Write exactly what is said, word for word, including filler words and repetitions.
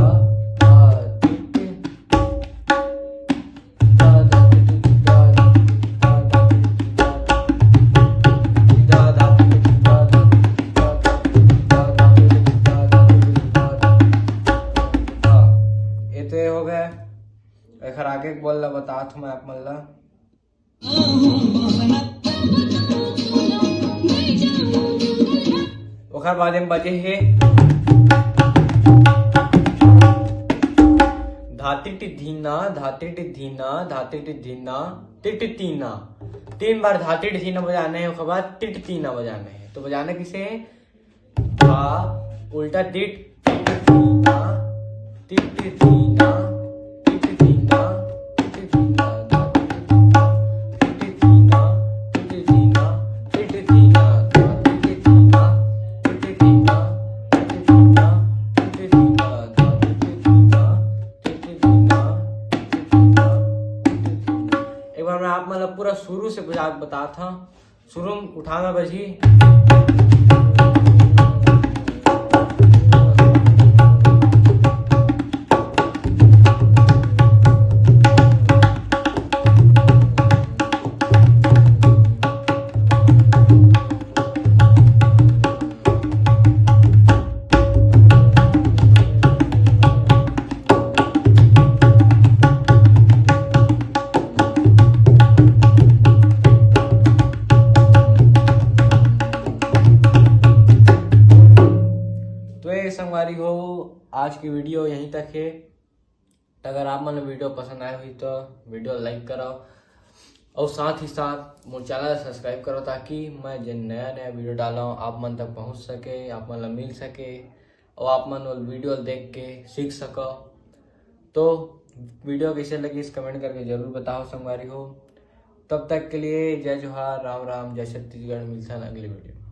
धा, धा, टिट, धा, धा, टिट, धा, धा, टिट, धा, धा, टिट, धा, धा, टिट, धा, धा, टिट, धा, धा, टिट, धा, धा, टिट, धा, धा, टिट, धा, धा। हाँ, ये तो ये हो गया। एखर आगे के बोल ला बतात हूँ मैं आप मन ला। ओखर बाद में बजे हे धातिट धीना, धातिट धीना, धातिट धीना, तिट तीना। तीन बार धातिट धीना बजाने हे, ओखर बाद तिट तीना बजाने हे। तो बजाना किसे हे? धा, उल्टा तिट, तिट तीना, तिट तीना, तिट तीना, तिट तीना, तिट तीना, तिट तीना, तिट तीना, तिट तीना, तिट तीना, तिट तीना, तिट तीना, तिट तीना, तिट तीना, तिट तीना। एक बार मैं आप मन ला पूरा शुरू से बजा के बतात हूँ। शुरू में उठाना बजी। संगवारी हो, आज की वीडियो यहीं तक है। अगर आप मन वीडियो पसंद आए हुई तो वीडियो लाइक करो और साथ ही साथ मोर चैनल सब्सक्राइब करो, ताकि मैं जिन नया नया वीडियो डाला हूँ आप मन तक पहुँच सके, आप मन ला मिल सके और आप मन वो वीडियो देख के सीख सको। तो वीडियो कैसे लगी इस कमेंट करके जरूर बताओ संगवारी हो। तब तक के लिए जय जोहार, राम राम, जय छत्तीसगढ़। मिलता है अगले वीडियो।